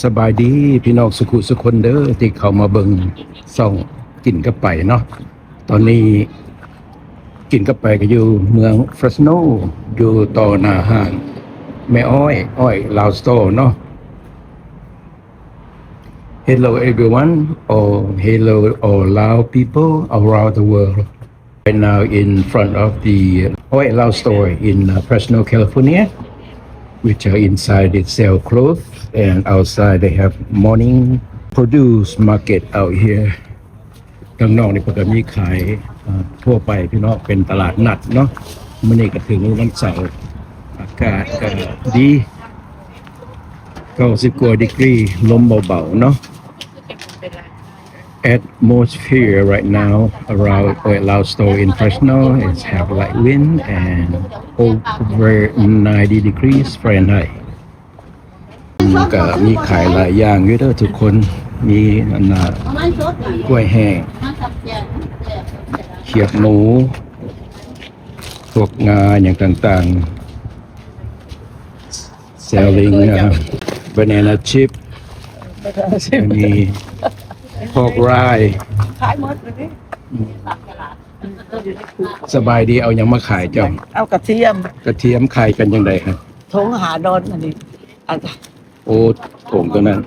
ສະບາຍດີພີ່ນ້ອງສຸຂຸສຸຄົນເດີ ທີ່ເຂົ້າມາເບິ່ງຊ່ອງກິນກັບໄປເນາະ. ຕອນນີ້ກິນກັບໄປກໍຢູ່ເມືອງເຟຣສໂນ ຢູ່ຕໍ່ໜ້າຮ້ານແມ່ອ້ອຍ ອ້ອຍລາວສະໂຕເນາະ. Hello everyone, or hello all Lao people around the world. Right now in front of the Oil Lao store in, uh, Fresno, California, which, uh, inside it sell clothes and outside they have morning produce market out here. ຂ້າງນອກນີ້ເພິ່ນກໍມີຂາຍ ເອີ ທົ່ວໄປພີ່ນ້ອງ ເປັນຕະຫຼາດນັດເນາະ. ມື້ນີ້ກໍເຖິງວັນເສົາ ອາກາດກໍດີ ເກົ້າສິບກວ່າດີກຣີ ລົມເບົາໆເນາະ. Atmosphere right now around Oil Lao store in Fresno is have light wind and over ninety degrees Fahrenheit. ກໍມີຂາຍຫຼາຍຢ່າງຢູ່ເດີທຸກຄົນ ມີອັນນ່າ ກ້ວຍແຫ້ງ ຂຽບໝູ ພວກງາຫຍັງຕ່າງໆ selling, uh, banana chip, ມີ pork rind. ຂາຍໝົດເລີຍເດ້. ສະບາຍດີ ເອົາຫຍັງມາຂາຍເຈົ້າ? ເອົາກະທຽມ. ກະທຽມຂາຍກັນຈັ່ງໃດຮະ? ຖົງຫ້າດອນອັນນີ້. ໂອ້ ຖົງຕົວນັ້ນ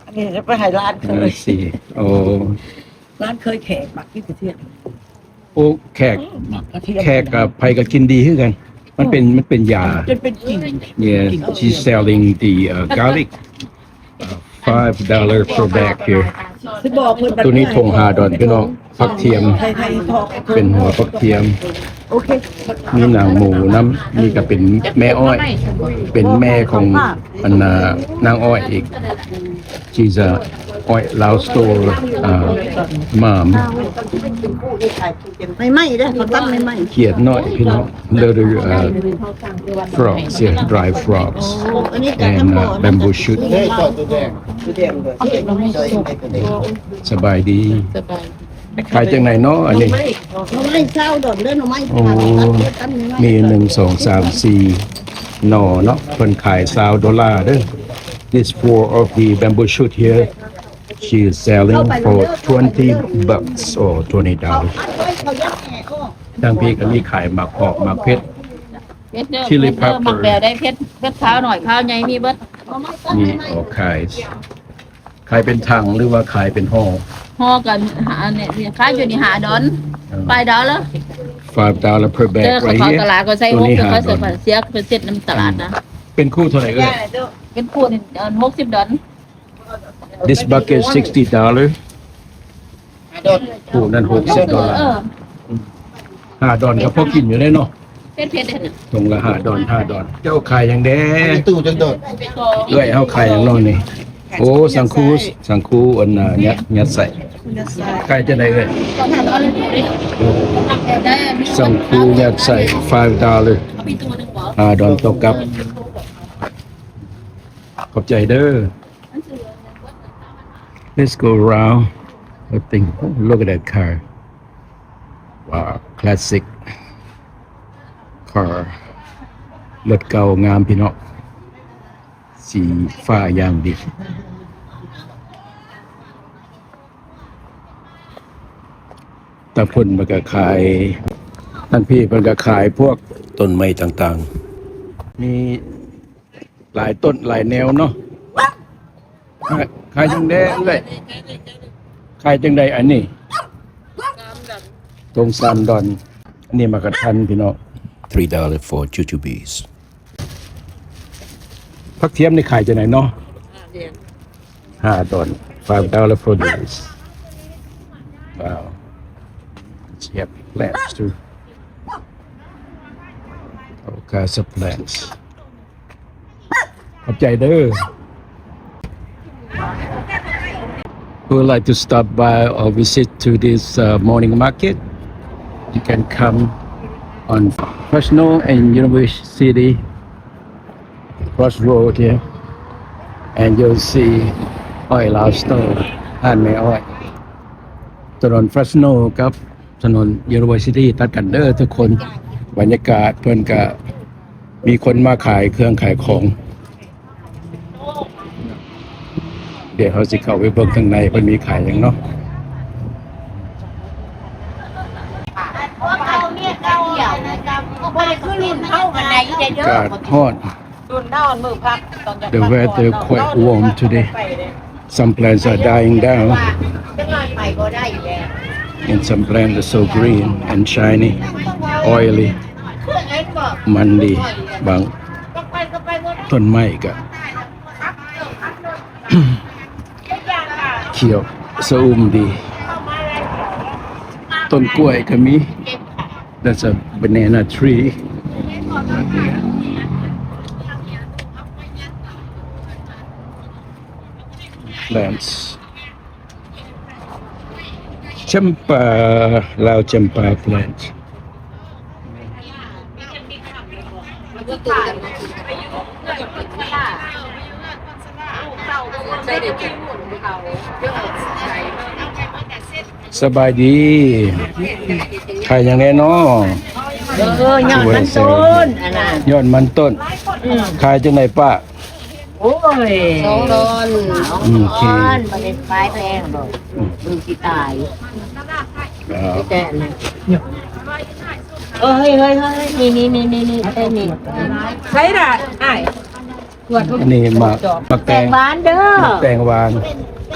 ອັນນີ້ຈະໄປໃຫ້ຫຼານເຂີຍ. ໂອ້ ຫຼານເຂີຍແຂກມັກກິນກະທຽມ. ໂອ້ ແຂກ ແຂກກໍໃຜກໍກິນດີຄືກັນ. ມັນເປັນ ມັນເປັນຢາ. ຈົນເປັນກິ່ນ. Yes, she's selling the, uh, garlic. Uh, five dollar per bag here. ໂຕນີ້ຖົງຫ້າດອນພີ່ນ້ອງ. ຜັກທຽມ ເປັນຫົວຜັກທຽມ ມີໜັງໝູນຳ. ນີ້ກໍເປັນແມ່ອ້ອຍ ເປັນແມ່ຂອງອັນນາ ນາງອ້ອຍອີກ. She's a Oil Lao store, uh, mom. ໃໝ່ໆເດ້ ເຂົາຕັ້ງໃໝ່ໆ. ຂຽດນ້ອຍພີ່ນ້ອງ little, uh, frogs, yeah, dry frogs and, uh, bamboo shoot. ສະບາຍດີ. ຂາຍຈັ່ງໃດເນາະອັນນີ້? ໜໍ່ໄມ້ຊາວດອນເດີ ໜໍ່ໄມ້. ໂອ້ ມີໜຶ່ງ ສອງ ສາມ ສີ່ໜໍ່ເນາະ ເພິ່ນຂາຍຊາວໂດລາເດີ. This four of the bamboo shoot here, she is selling for twenty bucks or twenty dollars. ທາງພີ້ກໍມີຂາຍໝາກຫອກ ໝາກເຜັດ chili pepper ໝາກແບວໄດ້ ເຜັດ ເຜັດຂາວໜ້ອຍ ຂາວໃຫຍ່ ມີເບິດ. ນີ້ all kinds. ຂາຍເປັນຖັງ ຫຼືວ່າຂາຍເປັນຫໍ່? ຫໍ່ກັນ ອັນນີ້ຂາຍຢູ່ນີ້ຫ້າດອນ. ເອີ five dollar. Five dollar per bag right here. ຕະຫຼາດກໍໃຊ້ຫົກ ເຂົາເສຍເປີເຊັນນຳຕະຫຼາດນະ. ເປັນຄູ່ເທົ່າໃດເອີຍ? ເປັນຄູ່ນີ້ຫົກສິບດອນ. This bucket sixty dollar. ຜູ້ນັ້ນຫົກສິບດອນ. ເອີ ຫ້າດອນກໍພໍກິນຢູ່ເດ້ເນາະ. ເຜັດໆເດ້ ຖົງລະຫ້າດອນ ຫ້າດອນ. ເຈົ້າຂາຍຫຍັງແດ່? ຕູ້ຈັກດອນ? ເອື້ອຍເຮົາຂາຍຫຍັງເນາະນີ້? ໂອ້ ສັງຄູ ສັງຄູ ອັນນ່າ ຍັດ ຍັດໃສ່. ຂາຍຈັ່ງໃດເອື້ອຍ? ສັງຄູຍັດໃສ່ five dollar. ຫ້າດອນຕົກກັບ. ຂອບໃຈເດີ. Let's go around. I think, look at that car. Wow, classic car. ລົດເກົ່າງາມພີ່ນ້ອງ ສີຟ້າຢ່າງດີ. ທາງພຸ້ນເພິ່ນກໍຂາຍ ທາງພີ້ເພິ່ນກໍຂາຍພວກຕົ້ນໄມ້ຕ່າງໆ ມີ ຫຼາຍຕົ້ນຫຼາຍແນວເນາະ. ຂາຍ ຂາຍຈັ່ງໃດເອື້ອຍ? ຂາຍຈັ່ງໃດອັນນີ້? ຖົງສາມດອນ. ອັນນີ້ໝາກກະທັນພີ່ນ້ອງ. Three dollar for jujubes. ຜັກທຽມນີ້ຂາຍຈັ່ງໃດເນາະ? ຫ້າດອນ. Five dollar for this. Wow. She have plants too. All kinds of plants. ຂອບໃຈເດີ. Who would like to stop by or visit to this, uh, morning market? You can come on Fresno and University Crossroad here, and you'll see Oil Lao Store ຮ້ານແມ່ອ້ອຍ. ຖະໜົນ Fresno ກັບ ຖະໜົນ University ຕັດກັນເດີທຸກຄົນ. ບັນຍາກາດເພິ່ນກະມີຄົນມາຂາຍເຄື່ອງຂາຍຂອງ. ດຽວເຮົາຊິເຂົ້າໄປເບິ່ງຂ້າງໃນເພິ່ນມີຂາຍຫຍັງເນາະ. ບໍ່ໄດ້ຄືລຸ້ນເຮົາປານໃດເດ້. ອາກາດຮ້ອນ. The weather quite warm today. Some plants are dying down, and some plants are so green and shiny, oily. ມັນດີ ບາງຕົ້ນໄມ້ກະຂຽວຊະອຸ່ມດີ. ຕົ້ນກ້ວຍກະມີ. That's a banana tree. Plants. ຈຳປາ ລາວຈຳປາ plant. ສະບາຍດີ. ຂາຍຫຍັງແດ່ນໍ? ເອີ ຍອດມັນຕົ້ນ ອັນນັ້ນ ຍອດມັນຕົ້ນ. ອືມ ຂາຍຈັ່ງໃດປ້າ? ໂອ້ຍ ສອງດອນ. ອືມ ໂອເຄ ບໍ່ໄດ້ຂາຍແພງດອກ. ອືມ ມັນຊິຕາຍ. ແຕ່ອັນນັ້ນ ເອີ ເຮີ້ຍໆໆ ນີ້ໆໆ ໃສ່ນີ້ ໃສ່ລະອ້າຍ. ອັນນີ້ໝາກ ໝາກແຕງ ແຕງຫວານເດີ ໝາກແຕງຫວານ.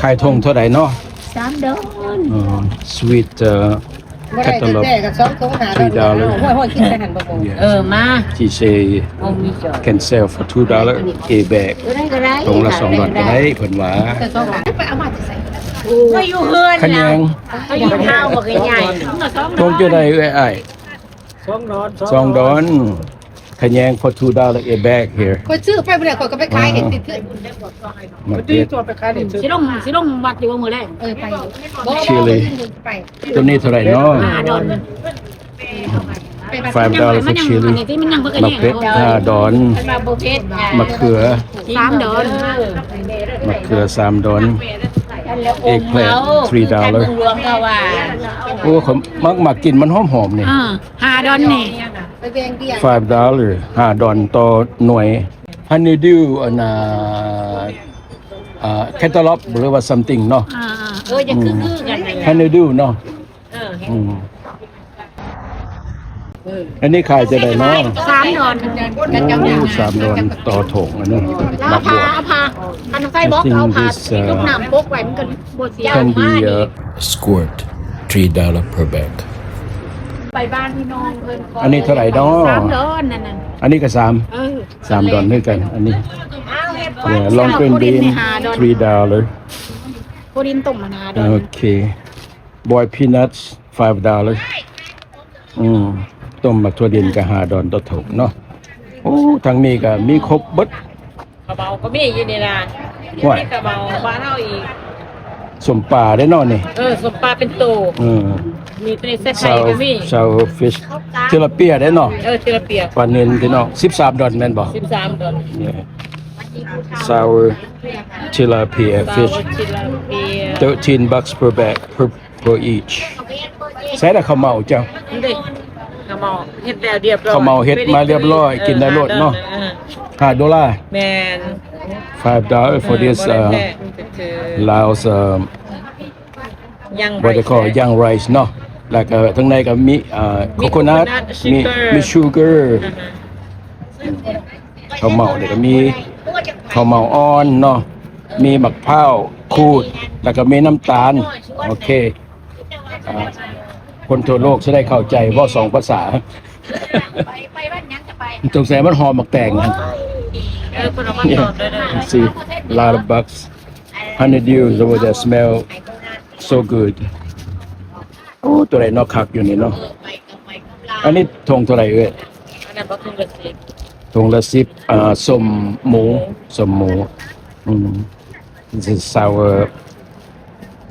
ຂາຍຖົງເທົ່າໃດເນາະ? ສາມດອນ. ເອີ sweet, uh, cantaloupe, three dollar. ໂອ້ຍ ໂອ້ຍ ກິນແຕ່ຫັ້ນບໍ່ບໍ່. ເອີ ມາ She say can sell for two dollar a bag. ຖົງລະສອງດອນກະໄດ້ ເພິ່ນວ່າ. ເຮົາຢູ່ເຮືອນ ຂະແຍງ ເຮົາຢູ່ເຮົາບໍ່ກະໃຫຍ່. ຖົງຈັ່ງໃດເອື້ອຍອ້າຍ? ສອງດອນ ສອງດອນ. ຂະແຍງ for two dollar a bag here. ຂ້ອຍຊື້ໄປບໍ່ໄດ້ ຂ້ອຍກະໄປຂາຍໃຫ້ຕິດເທື່ອ. ໝາກເຜັດ ໄປຂາຍໃຫ້ ຊິລົງ ຊິລົງວັດຢູ່ບໍ່ມື້ແລງ? ເອີ ໄປ. ຊິລິ ໄປ. ໂຕນີ້ເທົ່າໃດເນາະ? ຫ້າດອນ. Five dollar for chili. ໝາກເຜັດຫ້າດອນ. ໝາກເຂືອສາມດອນ. ໝາກເຂືອສາມດອນ. Eggplant three dollar. ໂອ້ ເຂົາມັກ ມັກກິນ ມັນຫອມໆນີ້. ອ່າ ຫ້າດອນນີ້ five dollar ຫ້າດອນຕໍ່ໜ່ວຍ. Honeydew ອັນນ່າ ອ່າ cantaloupe ຫຼືວ່າ something ເນາະ. ອ່າໆ ເອີ ຢາກຄື ອືມ ຄືກັນ. Honeydew ເນາະ. ເອີ ອືມ ເອີ ອັນນີ້ຂາຍຈັ່ງໃດເນາະ? ສາມດອນ. ໂອ້ ສາມດອນຕໍ່ຖົງ. ອັນນີ້ ລາວພາ ເອົາພາ ຄັນໃສ່ບອກ ເອົາພາ I think this, uh, ຈຸກນ້ຳປົກໄວ້ ມັນກະບໍ່ເສຍ. Can be, uh, squirt, three dollar per bag. ໄປບ້ານພີ່ນ້ອງເພິ່ນ. ອັນນີ້ເທົ່າໃດເນາະ? ສາມດອນນັ້ນນະ. ອັນນີ້ກະສາມ ເອີ ສາມດອນຄືກັນ. ອັນນີ້ yeah, long green bean, three dollar. ໂຄດິນຕົ້ມຫັ້ນ ຫ້າດອນ. ໂອເຄ. Boiled peanuts, five dollar. ອືມ ຕົ້ມໝາກຖົ່ວດິນກະຫ້າດອນຕໍ່ຖົງເນາະ. ໂອ້ ທາງນີ້ກະມີຄົບເບິດ. ເຂົ້າເໝົາກະມີຢູ່ນີ້ນະ. ຫ້ວຍ ມີເຂົ້າເໝົາບ້ານເຮົາອີກ. ສົ້ມປາເດ້ເນາະນີ້. ເອີ ສົ້ມປາເປັນໂຕ. ເອີ ມີໂຕນີ້ໃສ່ໄຂ່ກະມີ. Sour fish, tilapia ເດ້ເນາະ. ເອີ tilapia ປານິນພີ່ນ້ອງ. ສິບສາມດອນແມ່ນບໍ່? ສິບສາມດອນ. Yeah. Sour tilapia fish. Sour tilapia. Thirteen bucks per bag, per per each. ໃສ່ລະເຂົ້າເໝົາເຈົ້າ. ນີ້ເດ້ ເຂົ້າເໝົາເຮັດແລ້ວຮຽບຮ້ອຍ. ເຂົ້າເໝົາເຮັດມາຮຽບຮ້ອຍ ເອີ ກິນໄດ້ໂລດເນາະ. ຫ້າດອນ. ເອີ ຫ້າໂດລາ. ແມ່ນ. Five dollar for this, uh, Laos, uh, what they call young rice ເນາະ. ແລ້ວກະທາງໃນກະມີ uh, coconut, ມີ coconut, ມີ sugar. ມີ sugar. ອ່າຮະ. ເຂົ້າເໝົານີ້ກະມີເຂົ້າເໝົາອ່ອນເນາະ, ມີໝາກພ້າວຂູດ ແລ້ວກະມີນ້ຳຕານ. ໂອເຄ ອ່າ ຄົນທົ່ວໂລກຊິໄດ້ເຂົ້າໃຈເວົ້າສອງພາສາ. ໄປ ໄປວັດຫຍັງຈະໄປ? ສົງໄສມັນຫອມໝາກແຕງ. ເອີ ເພິ່ນເອົາມາທອດເດີ. See, lot of bugs. Honeydew over there smell so good. ໂອ້ ໂຕໃດເນາະ ຄັກຢູ່ນີ້ເນາະ. ອັນນີ້ຖົງເທົ່າໃດເອີຍ? ອັນນັ້ນບໍ່ ຖົງລະສິບ. ຖົງລະສິບ. ອ່າ ສົ້ມໝູ ສົ້ມໝູ. ອືມ This is sour,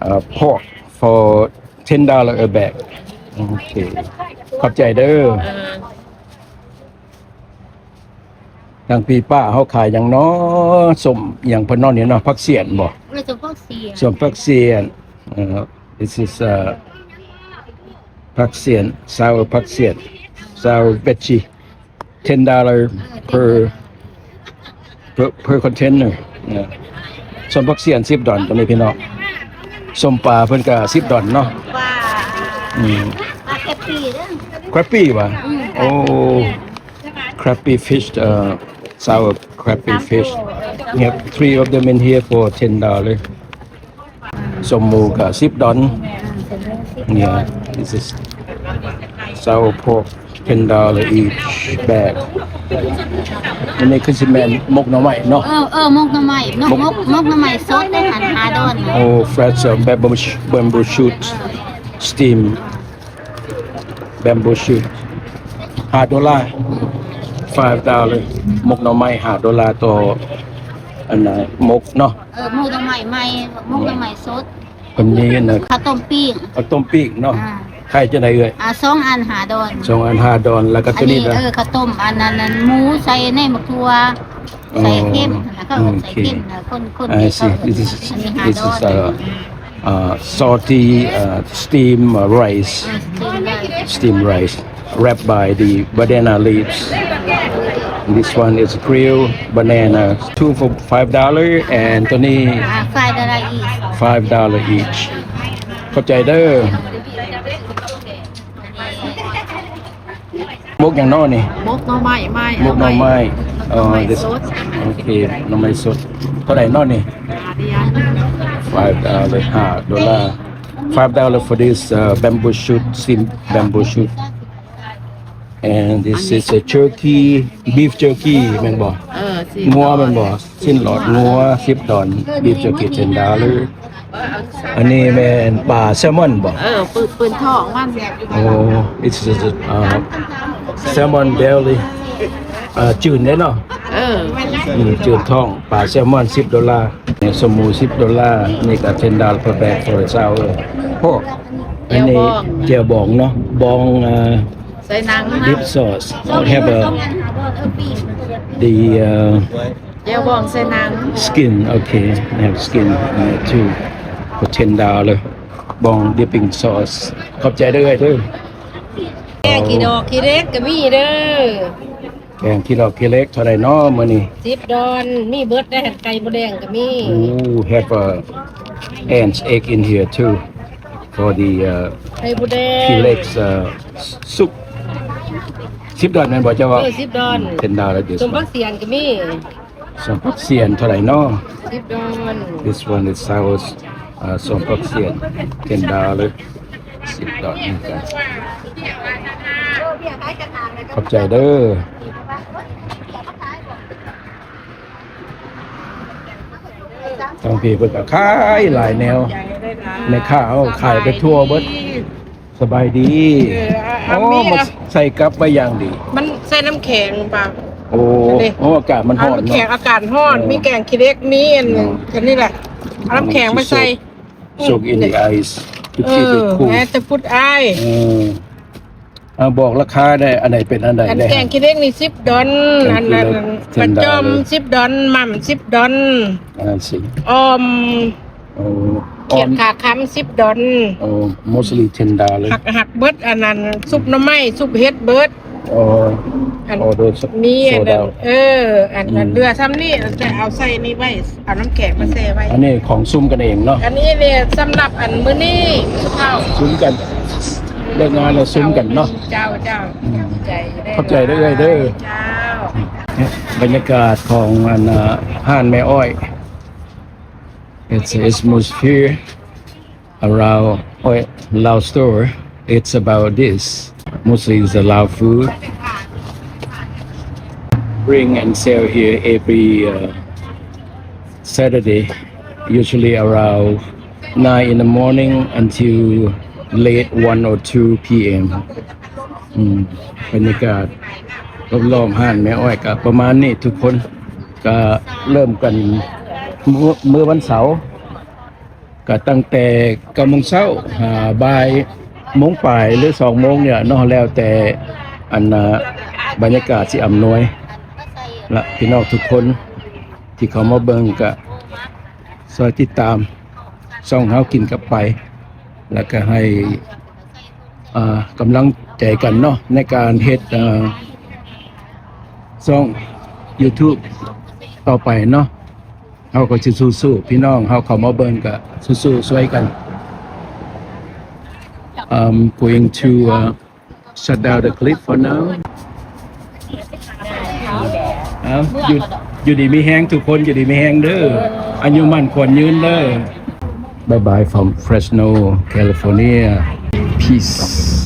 uh, pork for ten dollar a bag. ໂອເຄ ຂອບໃຈເດີ. ເອີ ທາງພີ່ປ້າເຮົາຂາຍຫຍັງເນາະ? ສົ້ມຫຍັງເພິ່ນເນາະນີ້ເນາະ? ຜັກສຽນບໍ່? ເອີ ສົ້ມຜັກສຽນ. ສົ້ມຜັກສຽນ. ເອີ this is, uh, ຜັກສຽນ sour ຜັກສຽນ sour veggie. Ten dollar per, per, per container. ເອີ ເອີ ສົ້ມຜັກຊຽນສິບດອນຕົວນີ້ພີ່ນ້ອງ. ສົ້ມປາເພິ່ນກະສິບດອນເນາະ. ປາ ອືມ ປາແຄບປີ້ເດີ ແຄບປີ້ຫວາ? ອືມ ໂອ້ crappie fish, uh, sour crappie fish. We have three of them in here for ten dollars. ສົ້ມໝູກະສິບດອນ. Yeah, this is sour pork, ten dollars each bag. ອັນນີ້ຄືຊິແມ່ນໝົກໜໍ່ໄມ້ເນາະ. ເອີ ເອີ ໝົກໜໍ່ໄມ້ເນາະ. ໝົກ ໝົກ ໝົກໜໍ່ໄມ້ສົດເດ້ຫັ້ນ ຫ້າດອນ. Oh, fresh, uh, bamboo sh-, bamboo shoot, steam bamboo shoot. ຫ້າໂດລາ five dollars. ໝົກໜໍ່ໄມ້ຫ້າໂດລາຕໍ່ອັນນ່າ ໝົກເນາະ. ເອີ ໝົກໜໍ່ໄມ້ໃໝ່ ໝົກໜໍ່ໄມ້ສົດ. ເພິ່ນມີອັນນ່າ ເຂົ້າຕົ້ມປີ້ງ ເຂົ້າຕົ້ມປີ້ງເນາະ. ອ່າ ຂາຍຈັ່ງໃດເອື້ອຍ? ອ່າ ສອງອັນຫ້າດອນ ສອງອັນຫ້າດອນ. ແລ້ວກໍຕົວນີ້ລະ? ເອີ ເຂົ້າຕົ້ມ ອັນນັ້ນ ໝູໃສ່ໃນໝາກຖົ່ວ ອໍ ໃສ່ເຄັມ ເຂົາເອີ້ນໃສ່ເຄັມ. ອືມ ໂອເຄ ນະ ຄົນ ຄົນ ອ່າ ເຂົາ this is, ອັນນີ້ຫ້າ this ດອນ is, uh, uh, salty, uh, steam, uh, rice. ເອີ ສະຕີມໄດ້ steam rice wrapped by the banana leaves. This one is grilled banana, two for five dollars, and ຕົວນີ້ ອ່າ five dollar each. Five dollars each. ຂອບໃຈເດີ. ໝົກຫຍັງເນາະນີ້? ໝົກໜໍ່ໄມ້ໃໝ່ ໝົກໜໍ່ໄມ້. ອໍ ໜໍ່ໄມ້ສົດ. ໂອເຄ ໜໍ່ໄມ້ສົດ. ເທົ່າໃດເນາະນີ້? ຫ້າດອນ five dollars, ຫ້າໂດລາ. Five dollars for this, uh, bamboo shoot, steam bamboo shoot. And this is a jerky, beef jerky ແມ່ນບໍ່? ເອີ ຊີ້ນ ງົວແມ່ນບໍ່? ຊີ້ນຫຼອດງົວ ສິບດອນ. Beef jerky, ten dollars. ອັນນີ້ແມ່ນປາແຊລມອນບໍ່? ເອີ ປືນ ປືນທ້ອງມັນ. ໂອ້ it's just, uh, salmon belly. ເອີ ຈືນເດ້ເນາະ. ເອີ ຈືນທ້ອງ ປາແຊລມອນ ສິບໂດລາ. ສົ້ມໝູ ສິບໂດລາ. ນີ້ກໍ ten dollars per bag for sour pork. ອັນນີ້ແຈ່ວບອງເນາະ ບອງ ເອີ ໃສ່ໜັງ dip sauce. Have a, the, uh, ແຈ່ວບອງໃສ່ໜັງ skin. Okay, have skin, uh, too, for ten dollars. ບອງ dipping sauce. ຂອບໃຈເດີເອື້ອຍເດີ. ແກງຂີ້ດອກຂີ້ເຫຼັກກໍມີເດີ. ແກງຂີ້ດອກຂີ້ເຫຼັກເທົ່າໃດເນາະມື້ນີ້? ສິບດອນ. ມີເບິດໄດ໋ ຫັ້ນໄຂ່ມົດແດງກໍມີ. Oh, have a ant egg in here too for the, uh, ໄຂ່ມົດແດງ ขี้ເຫຼັກ uh, soup. ສິບດອນແມ່ນບໍ່ເຈົ້າເວົ້າ? ເອີ ສິບດອນ. Ten dollars this one. ສົ້ມຜັກຊຽນກໍມີ. ສົ້ມຜັກຊຽນເທົ່າໃດເນາະ? ສິບດອນ. This one is sour, uh, ສົ້ມຜັກຊຽນ ten dollars. ສິບດອນເໝືອນກັນ. ຂອບໃຈເດີ. ທາງພີ້ເພິ່ນກໍຂາຍຫຼາຍແນວ. ແມ່ຄ້າເຮົາຂາຍໄປທົ່ວເບິດ. ສະບາຍດີ. ເອີ ໂອ້ ມາໃສ່ກັບໄວ້ຢ່າງດີ. ມັນໃສ່ນ້ຳແຂງປະ. ໂອ້ ໂອ້ ອາກາດມັນຮ້ອນເນາະ. ອາກາດຮ້ອນ. ເອີ ມີແກງຂີ້ເຫຼັກ ມີອັນ ອັນນີ້ແຫຼະ ເອົານ້ຳແຂງມາໃສ່. Soak in the ice to keep it cool. ເອີ to put ice. ເອີ ເອົາ ບອກລາຄາໄດ້ ອັນໃດເປັນອັນໃດແດ່? ອັນແກງຂີ້ເຫຼັກນີ້ສິບດອນ. ອັນນັ້ນປາຈອມສິບດອນ. ໝ່ຳສິບດອນ. ອ່າ ຊິ ອ່ອມ ໂອ້ ຂຽດຂາຄຳສິບດອນ. ໂອ້ mostly ten dollars. ຫັກ ຫັກເບິດ. ອັນນັ້ນຊຸບໜໍ່ໄມ້ ຊຸບເຫັດເບິດ. ອໍ ອັນ ອໍ ໂດຍ ມີອັນນັ້ນ ເອີ ອັນ ອືມ ອັນເຫຼືອຊ່ຳນີ້ ຈະເອົາໃສ່ນີ້ໄວ້ ເອົານ້ຳແຂງມາແຊ່ໄວ້. ອັນນີ້ຂອງຊຸມກັນເອງເນາະ. ອັນນີ້ນີ້ສຳລັບອັນມື້ນີ້ ຊຸມເຮົາ ຊຸມກັນ ເລີກງານແລ້ວຊຸມກັນເນາະ. ເຈົ້າ ເຈົ້າ ອືມ ຂອບໃຈເດີ ຂອບໃຈເດີເອື້ອຍເດີ. ເຈົ້າ ບັນຍາກາດຂອງອັນ ອ່າ ຮ້ານແມ່ອ້ອຍ. It's, it's atmosphere around, oh, Lao store. It's about this. Mostly it's a Lao food. Bring and sell here every, uh, Saturday, usually around nine in the morning until late one or two p.m. ອືມ ບັນຍາກາດລອບໆຮ້ານແມ່ອ້ອຍກໍປະມານນີ້ທຸກຄົນ. ກໍເລີ່ມກັນມື້ ມື້ວັນເສົາ ກໍຕັ້ງແຕ່ເກົ້າໂມງເຊົ້າ ຫາບ່າຍໂມງປາຍ ຫຼື ສອງໂມງນີ້ເນາະ ແລ້ວແຕ່ອັນນ່າ ບັນຍາກາດຊິອຳນວຍ. ລະພີ່ນ້ອງທຸກຄົນທີ່ເຂົ້າມາເບິ່ງ ກໍຊ່ອຍຕິດຕາມຊ່ອງເຮົາກິນກັບໄປ ແລ້ວກໍໃຫ້ ອ່າ ກຳລັງໃຈກັນເນາະ ໃນການເຮັດ ອ່າ ຊ່ອງ YouTube ຕໍ່ໄປເນາະ. ເຮົາກໍຊິສູ້ໆ ພີ່ນ້ອງເຮົາເຂົ້າມາເບິ່ງກໍສູ້ໆຊ່ວຍກັນ. I'm going to uh, shut down the clip for now. ເອົ້າ ຢູ່ ຢູ່ດີມີແຮງທຸກຄົນ ຢູ່ດີມີແຮງເດີ ອາຍຸໝັ້ນຂວັນຍືນເດີ. Bye bye from Fresno, California. Peace.